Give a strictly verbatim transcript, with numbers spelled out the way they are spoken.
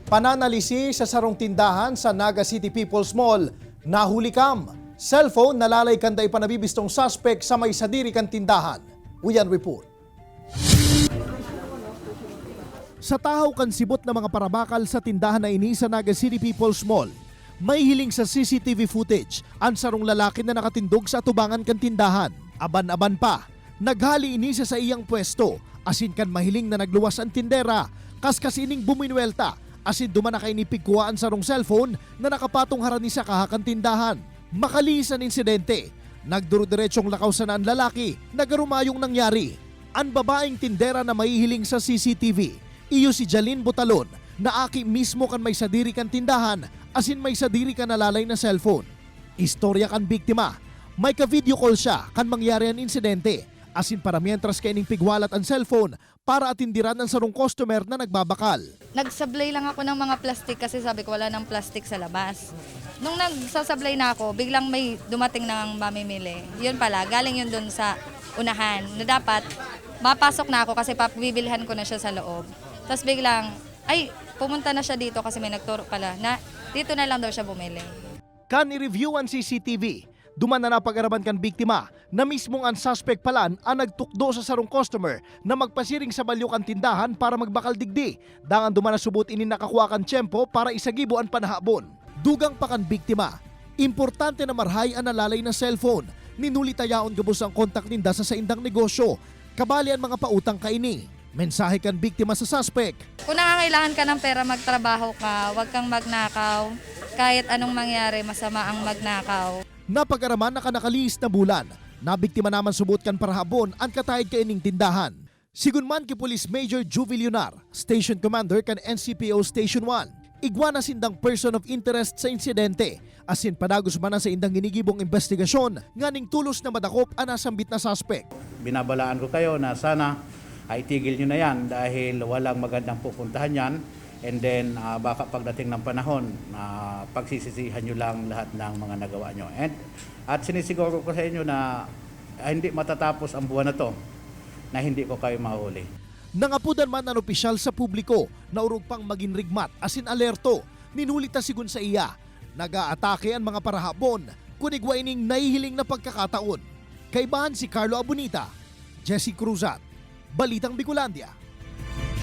Pananalisi sa sarong tindahan sa Naga City People's Mall, nahuli kan cellphone na lalay kan dai pa nabibistong suspek sa may sadiri kan tindahan. Uyan report. Sa tahaw kan sibot na mga parabakal sa tindahan na ini sa Naga City People's Mall, may hiling sa C C T V footage an sarong lalaki na nakatindog sa atubangan kan tindahan. Aban-aban pa, naghali ini sa saiyang pwesto, asin kan mahiling na nagluwas an tindera, kaskas ining buminuwelta, asin duman na kaini pigkua an sarong cellphone na nakapatong harani sa kaha kan tindahan. Makalihis an insidente, nagdurudiretsong lakaw sana an lalaki na garo mayong nangyari. An babaeng tindera na mahihiling sa C C T V, iyo si Jalin Butalon, na aki mismo kan may sadiri kan tindahan asin may sadiri kan nalalay na cellphone. Istorya kan biktima, may ka-video call siya kan mangyari an insidente, asin paramientras kaining pigwalat an cellphone para atindiran an sarong customer na nagbabakal. Nagsablay lang ako ng mga plastic kasi sabi ko, "Wala nang plastic sa labas." Nung nagsasablay na ako, biglang may dumating na ang mamimili. Yun pala, galing yun dun sa unahan na dapat mapasok na ako kasi pabibilhan ko na siya sa loob. Tas biglang, ay, pumunta na siya dito kasi may nagturo pala na dito na lang daw siya bumili. Kan i-review an C C T V, duman na napag-araman kan biktima na mismong an suspek palan an nagtukdo sa sarong customer na magpasiring sa balyo kan tindahan para magbakal digdi. Dangan duman na subot ini nakakua kan tiyempo para isagibo an panahabon. Dugang pa kan biktima, importante na marahay an nalalay na cellphone. Nin huli ta yaon gabos an kontak ninda sa saindang negosyo, kabali an mga pautang kaini. Mensahe kan biktima sa suspek. Kung nangangailangan ka ng pera, magtrabaho ka, huwag kang magnakaw. Kahit anong mangyari, masama ang magnakaw. Napag-araman na kan nakalihis na bulan, nabiktima naman subot kan parahabon an kataed kaining tindahan. Sigon man ki Police Major Juvie Leonar, Station Commander kan N C P O Station one, igwa na sindang person of interest sa insidente, asin padagos man an saindang ginigibong imbestigasyon nganing tolos na madakop an nasambit na suspek. Binabalaan ko kayo na sana, ah, itigil nyo na yan dahil walang magandang pupuntahan yan. And then, ah, baka pagdating ng panahon, ah, pagsisisihan nyo lang lahat ng mga nagawa nyo. And, at sinisiguro ko sa inyo na, ah, hindi matatapos ang buwan na to na hindi ko kayo mahuli. Nangapudan man an opisyal sa publiko na orog pang magin rigmat asin alerto, nin huli ta sigon saiya, nag-aatake an mga parahabon kun igwa ining nahihiling na pagkakataon. Kaibahan si Carlo Abonita, Jesse Cruzat, Balitang Bicolandia.